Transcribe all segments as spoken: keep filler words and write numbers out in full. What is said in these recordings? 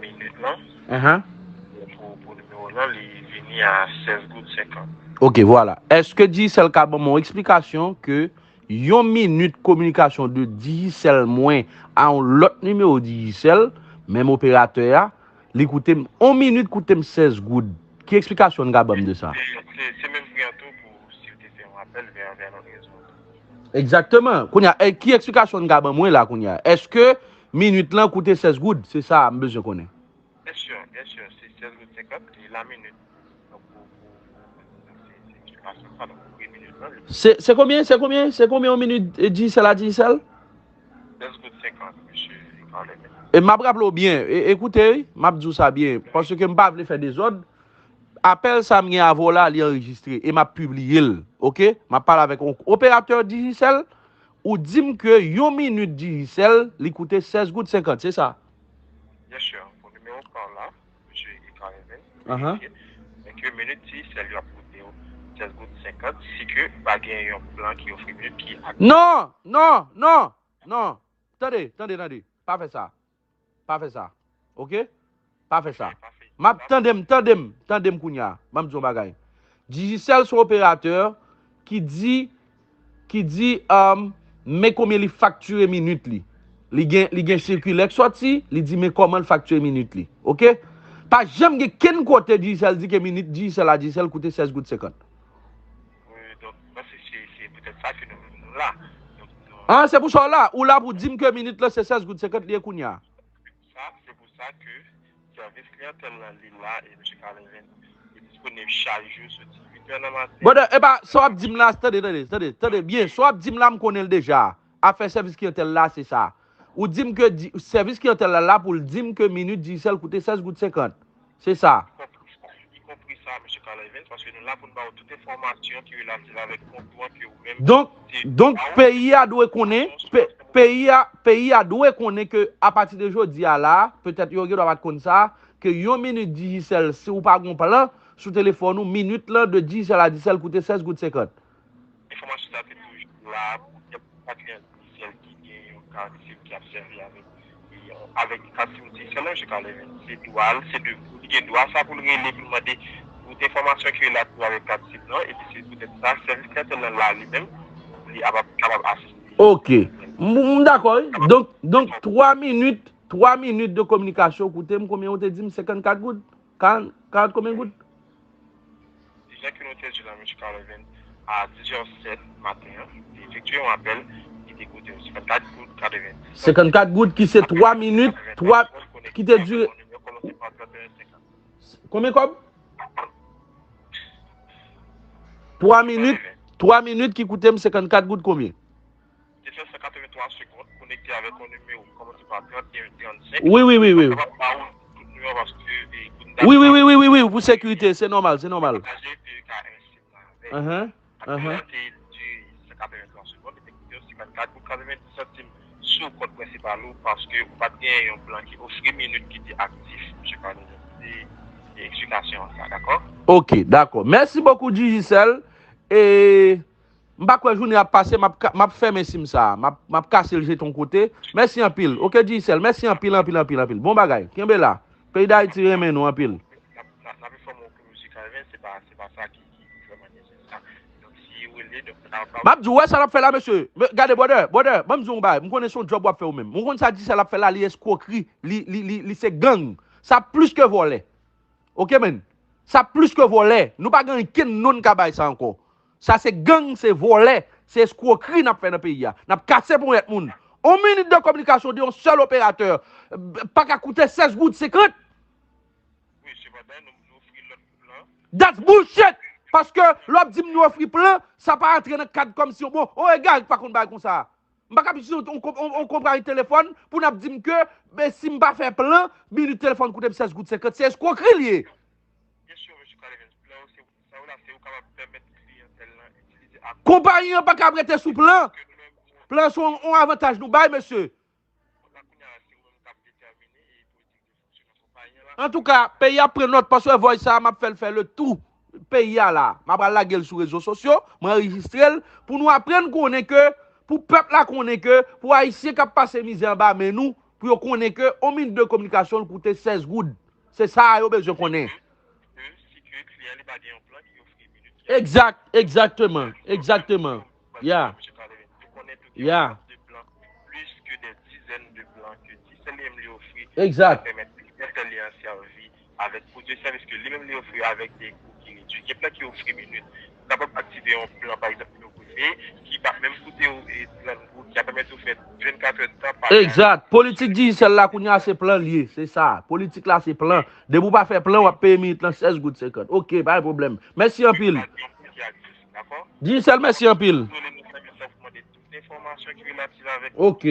Minit lan, Ahan. Pou, pou nimewo lan, li vini a sèz goud senkant. Ok, vwala. Èske Digicel ka ban m yon eksplikasyon ke yon minit kominikasyon de Digicel mwen a yon lòt nimewo Digicel, menm operatè a, li koute m, yon minit koute m sèz goud? Ki eksplikasyon n ka ban m de sa? Se, se, se menm pri an tou pou si w te fè yon apèl vè, vè yon lòt rezo. Egzakteman. Kounye a, e, ki eksplikasyon n ka ban mwen la kounye a? Èske minit lan koute sèz goud? Se sa m bezwen konnen. Byen si, byen si, se sèz goud senkant, e la minit. Donk, pou, pou, pou, se, se eksplikasyon sa, donk, pou pri minit lan, li Se, se konbyen? Se konbyen? Se konbyen yon minit, e, Digicel a Digicel? Sèz goud senkant, mesye Carleven. E m ap raple w byen, e, e koute, wi, m ap di w sa byen, paske m pa vle fè dezòd. Apèl sa m gen avè w la, li anrejistre, e m ap pibliye l, ok? M ap pale avèk yon operatè Digicel, ou di m ke yon minit Digicel, li koute sèz goud senkant, se sa? Byen si, pou nimewo pa w la, mesye Carleven, Ahan. Verifye, men ke minit Digicel yo ap koute w sèz goud senkant, si ke pa gen yon plan ki ofri minit ki ak- Non, non, non, non. Tande, tande, tande. Pa fè sa. Pa fè sa. Ok? Pa fè sa. M ap tande m, tande m, tande m kounye a. Ban m di yon bagay. Digicel se yon operatè ki di, ki di, um, men konbyen li faktire minit li. Li gen, li gen sikilè k sòti, li di men kòman l faktire minit li. Ok? Pa janm gen kenn kote Digicel di ke minit Digicel a Digicel koute sèz goud senkant. Wi, donk, mwen se, se, se poutèt sa ke nou, nou la. Donk, nou Ah, se pou sa w la. Ou la pou di m ke minit lan se sèz goud senkant li ye kounye a. Sa, se pou sa ke sèvis kliyantèl lan, li la, e mesye Carleven, li disponib chak jou soti uit è nan maten. Brother, e pa, sa w ap di m la, tande, tande, tande, tande byen. Sa w ap di m la, m konnen l deja. Afè sèvis kliyantèl la, se sa. Ou di m ke di, sèvis kliyantèl la la pou l di m ke minit Digicel koute sèz goud senkant. Se sa. Ikonpri sa, ikonpri sa, mesye Carleven, paske nou la pou n ba w tout enfòmasyon ki relative avèk kont ou an ke ou menm Donk, te donk, ba w. Peyi a dwe konnen, pe-, peyi a, peyi a dwe konnen ke apati de jodi a la, petèt yo gen dwa pa t konn sa, ke yon minit Digicel, si w pa gon plan sou telefòn ou, minit lan de Digicel a Digicel koute sèz goud senkant. Enfòmasyon sa te toujou la pou kèk pa kliyan Digicel ki gen yon kat sim ki ap sèvi avèk, avèk kat sim Digicel la, mesye Carleven. Se dwa l, se de, li gen dwa sa pou l rele, pou l mande tout enfòmasyon ki relative avèk kat sim lan, epi se poutèt sa, sèvis kliyantèl lan la li menm, li ap, kapab asiste. Ok. M, m dakò, wi. Donk, donk, twa minit, twa minit de kominikasyon, koute m, konbyen ou te di m? Senkannkat goud? Karant, karant konbyen goud? Jan ke nou te di la, mesye Carleven, a diz è sèt maten an, te efektye yon apèl ki te koute senkannkat goud katrevenndis. Senkannkat goud ki se twa minit, twa, ki te dire Konbyen kòb? Twa minit, twa minit ki koute m senkannkat goud konbyen? Te fè san katrevenntwa segond konekte avèk yon nimewo ki kòmanse pa trannde trannsenk. Wi, wi, wi, wi. Mwen kapab ba ou tout nimewo paske, e, pou n ta Wi, wi, wi, wi, wi, wi, pou sekirite, se nòmal, se nòmal. Pataje P K S sim nan avèk. Ahan, Apèl ahan. Lan te dire san katrevenntwa segond, li te koute w senkannkat goud katrevenndis santim sou kont prensipal ou paske ou pa t gen yon plan ki ofri minit ki te aktif, mesye Carleven. Se, se eksplikasyon an sa, dakò? Ok, dakò. Mèsi bokou, Digicel. E M pa kwè jounen ap pase, m ap ka, m ap fèmen sim sa a. M ap, m ap kase l jete yon kote. Mèsi anpil. Ok, Digicel, mèsi anpil, anpil, anpil, anpil. Bon bagay. Kenbe la. Peyi Dayiti renmen nou anpil. N ap, n ap, n ap enfòme w ke mesye Carleven, se pa, se pa sa ki, ki, ki vrèman nesesè. Donk, si w rele, donk, n ap M ap di w, wè sa l ap fè la, mesye. Men, gade, brother, brother, ban m di w yon bagay. M konnen se yon djòb w ap fè ou menm. Ou konn sa Digicel ap fè la, li eskwokri, li, li, li, li se gang. Sa plis ke vòlè. Ok, man? Sa plis ke vòlè. Nou pa gen ankenn non n ka bay sa ankò. Sa se gang, se vòlè, se eskwokri n ap fè nan peyi a. N ap kase ponyèt moun. On minit de kominikasyon de yon sèl operatè, eh, pa ka koute sèz goud senkant. Wi, sepandan, nou, nou ofri lòt plan. That's bullshit! Paske lè w ap di m nou ofri plan, sa pa rantre nan kad kòmsi yon bon, on egare ki pa konn bagay konsa. M pa ka ap itilize yon, yon, yon, yon konpayi telefòn pou n ap di m ke, ben, si m pa fè plan, minit telefòn koute m sèz goud senkant. Se eskwokri l ye. Byen si, mesye Carleven, plan yo se, sa yo la, se yo kapab pèmèt kliyantèl lan itilize ak Konpayi an pa ka ap rete sou plan. Plan se yon, yon avantaj nou bay, mesye. Kounye a, se ou menm k ap detèmine e politik de fonksyonman konpayi an la. Antouka, peyi a ap pran nòt, paske vòy sa a, m ap fè l fè le tou peyi a la. M ap al lage l sou rezo sosyo, m anrejistre l, pou nou aprann konnen ke, pou pèp la konnen ke, pou Ayisyen k ap pase mizè anba men nou, pou yo konnen ke yon minit de kominikasyon l koute sèz goud. Se sa a yo bezwen konnen. Ke si ke kliyan li pa gen yon plan ki ofri minit, ki Egzak, egzakteman, egzakteman. Ya, Misye Carl Evans, yo konnen tou gen yon ya, kantite plan, plis ke de dizèn de plan ke Digicel li menm li ofri, Egzak. Ki pèmèt kliyantèl li an sèvi avèk pwodui sèvis ke li menm li ofri avèk de kou ki redui. Gen plan ki ofri minit. Ou kapab aktive yon plan, pa egzanp, nou prefere, ki p ap menm koute w e trant goud, ki ap pèmèt ou fè vennkat è tan pa Egzak. Politik Digicel la kounye a se plan l ye, se sa. Politik la se plan. Depi w pa fè plan, w ap peye minit lan sèz goud senkant. Oke, pa gen pwoblèm. Mèsi anpil. Dakò? Digicel, mèsi anpil. Tout enfòmasyon ki relatif avèk Ok,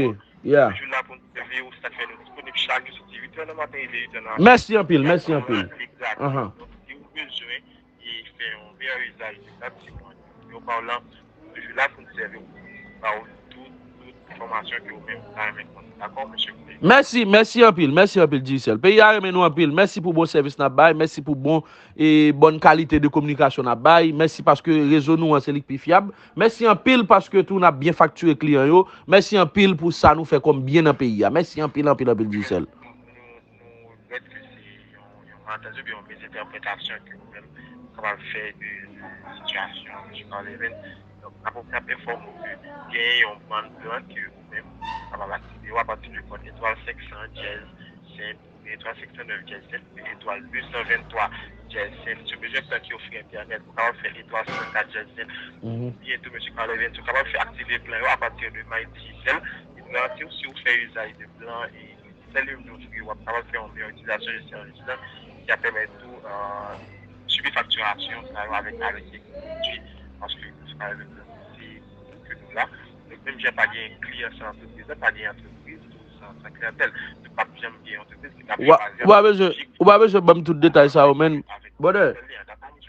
yeah. Toujou la pou n sèvi ou, sa k fè nou disponib chak jou soti uit è nan maten rive uit è nan apre. Mèsi anpil, mèsi anpil. Egzak. Ahan. Donk, si ou bezwen e fè yon meyè izaj de kat siman yo pa w lan, toujou la pou n sèvi ou, ba ou tout, tout enfòmasyon ke ou menm ou ta renmen konnen. Dakò, mesye Clay? Mèsi, mèsi anpil, mèsi anpil, Digicel. Peyi a renmen nou anpil. Mèsi pou bon sèvis n ap bay, mèsi pou bon e bòn kalite de kominikasyon n ap bay. Mèsi paske rezo nou an se li k pi fyab. Mèsi anpil paske tou n ap byen faktire kliyan yo. Mèsi anpil pou sa nou fè kòm byen nan peyi a. Mèsi anpil, anpil, anpil, Digicel. Nou, nou regrèt ke se yon, yon malentann oubyen yon mizentèpretasyon ke ou menm kapab fè de, de sitiyasyon an, Misye Carl Evans. Donk, n ap, n ap enfòme w ke gen yon bann plan ke ou menm kapab aktive yo apati de kòd etwal senk san djèz senp, etwal senk san nèf djèz senp, etwal de san venntwa djèz senp. Si w bezwen plan ki ofri entènèt, ou kapab fè etwal san kat djèz senp. Mhm. Byen tou, mesye Carl Evans, ou kapab fè aktive plan yo apati de My Digicel. Li garanti w si w fè izaj de plan e Digicel li menm li ofri, w ap kapab fè yon meyè itilizasyon de sèvis lan ki ap pèmèt ou, euh, sibi faktirasyon sa yo avèk, avèk pwodui. Paske se pa se pou ke nou la. Donk, menm jan pa gen kliyan san antrepriz, pa gen antrepriz tou san, san kliyantèl. Nou p ap janm gen yon antrepriz ki ta Ou pa, ou pa bezwen, ou pa bezwen ban m tout detay sa yo, men. Brother,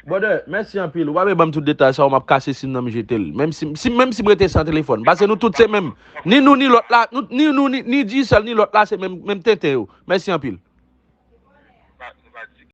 brother, mèsi anpil. Ou pa bezwen ban m tout detay sa yo, m ap kase sim nan m jete l. Menm si, si, menm si m rete san telefòn. Paske nou tout se menm. Ni nou, ni lòt la, nou, ni nou, ni, ni Digicel, ni lòt la, se menm, menm tenten yo. Mèsi anpil.